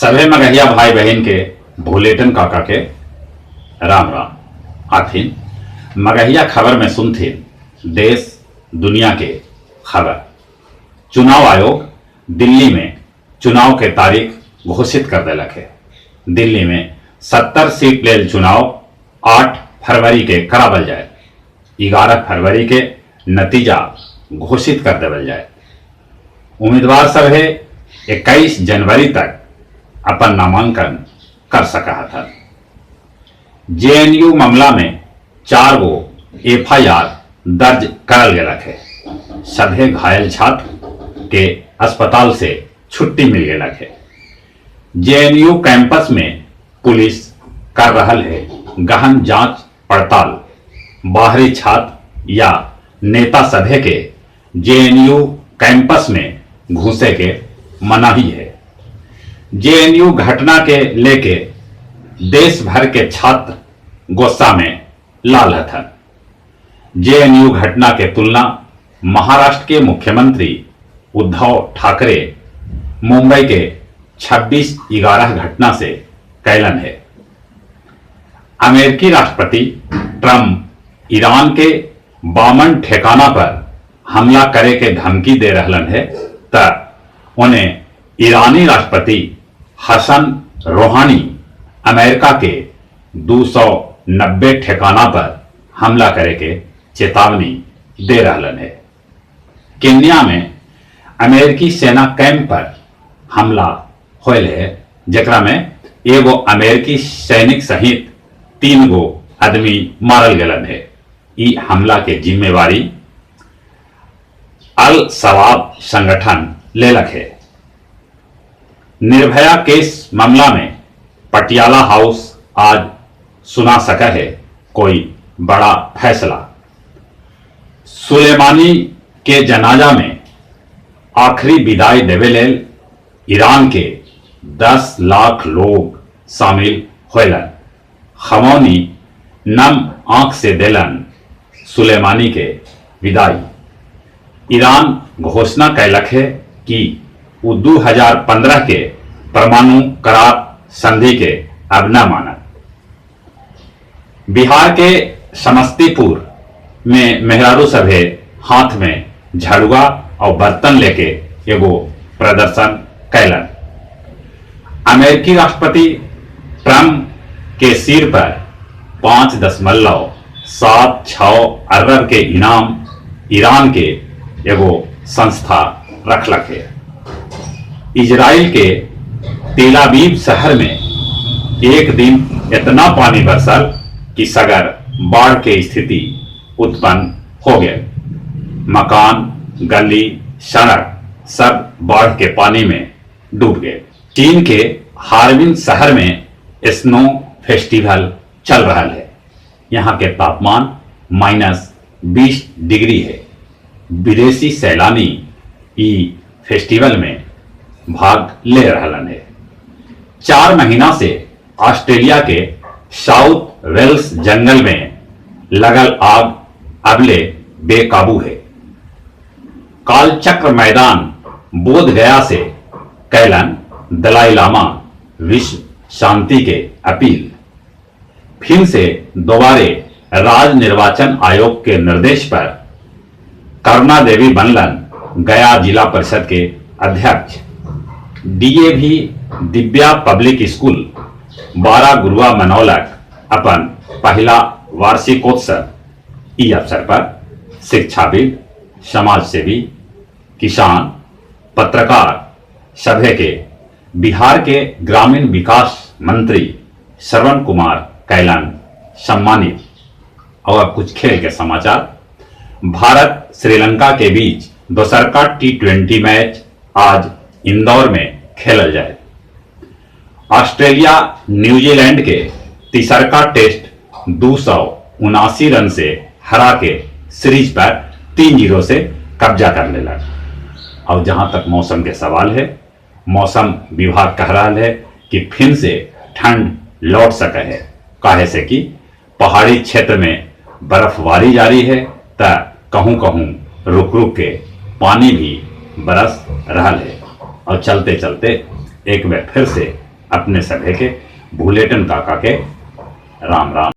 सभे मगहिया भाई बहिन के भुलेटन काका के राम राम। आथिन मगहिया खबर में सुनथिन देश दुनिया के खबर। चुनाव आयोग दिल्ली में चुनाव के तारीख घोषित कर देलक हे। दिल्ली में 70 सीट लेल चुनाव 8 फरवरी के करावल जाए। 11 फरवरी के नतीजा घोषित कर देवल जाए। उम्मीदवार सब है 21 जनवरी तक अपन नामांकन कर सका था। जेएनयू मामला में 4 गो एफआईआर दर्ज करल गेलक है। सभे घायल छात्र के अस्पताल से छुट्टी मिल गेलक है। जेएनयू कैंपस में पुलिस कर रहल है गहन जांच पड़ताल। बाहरी छात्र या नेता सभे के जेएनयू कैंपस में घुसे के मनाही है। जेएनयू घटना के लेके देश भर के छात्र गुस्सा में लाल हथन। जेएनयू घटना के तुलना महाराष्ट्र के मुख्यमंत्री उद्धव ठाकरे मुंबई के 26/11 घटना से कैलन है। अमेरिकी राष्ट्रपति ट्रंप ईरान के बामन ठिकाना पर हमला करे के धमकी दे रहलन है त उन्हें ईरानी राष्ट्रपति हसन रोहानी अमेरिका के 290 ठिकाना पर हमला करे के चेतावनी दे रहलन है। केन्या में अमेरिकी सेना कैंप पर हमला होयल है, जेकरा में एगो अमेरिकी सैनिक सहित 3 गो आदमी मारल गेलन है। ई हमला के जिम्मेवारी अल शबाब संगठन लेलक है। निर्भया केस मामला में पटियाला हाउस आज सुना सका है कोई बड़ा फैसला। सुलेमानी के जनाजा में आखिरी विदाई देवे लेल ईरान के 10 लाख लोग शामिल होलन। खमौनी नम आंख से देलन सुलेमानी के विदाई। ईरान घोषणा कैलक है कि वो 2015 के परमाणु करार संधि के अब न मानत। बिहार के समस्तीपुर में मेहरारू सभे हाथ में झाड़ुआ और बर्तन लेके एगो प्रदर्शन कैलन। अमेरिकी राष्ट्रपति ट्रंप के सिर पर 5.76 अरब के इनाम ईरान के एगो संस्था रखलक है। इजराइल के तेलाबीब शहर में एक दिन इतना पानी बरसल कि सगर बाढ़ के स्थिति उत्पन्न हो गए। मकान, गली, सड़क सब बाढ़ के पानी में डूब गए। चीन के हार्बिन शहर में स्नो फेस्टिवल चल रहा है। यहाँ के तापमान -20 डिग्री है। विदेशी सैलानी ई फेस्टिवल में भाग ले रहलन है। 4 महीना से ऑस्ट्रेलिया के साउथ वेल्स जंगल में लगल आग अबले बेकाबू है। कालचक्र मैदान बोध गया से कैलन दलाई लामा विश्व शांति के अपील। फिर से दोबारे राज्य निर्वाचन आयोग के निर्देश पर करुणा देवी बनलन गया जिला परिषद के अध्यक्ष। DAV Divya public school 12 Gurua मनौलक अपन पहला वार्षिकोत्सव। ई अवसर पर शिक्षाविद, समाजसेवी, किसान, पत्रकार सभे के बिहार के ग्रामीण विकास मंत्री श्रवण कुमार कैलान सम्मानित। और अब कुछ खेल के समाचार। भारत श्रीलंका के बीच दोसर का T20 match आज इंदौर में खेलल जाए। ऑस्ट्रेलिया न्यूजीलैंड के तीसर का टेस्ट 279 रन से हरा के सीरीज पर 3-0 से कब्जा कर लेलक। और जहां तक मौसम के सवाल है, मौसम विभाग कह रहा है कि फिर से ठंड लौट सके है, काहे से कि पहाड़ी क्षेत्र में बर्फबारी जारी है त कहूँ कहूँ रुक रुक के पानी भी बरस रहा है। और चलते चलते एक बार फिर से अपने सभे के भूलेटन काका के राम राम।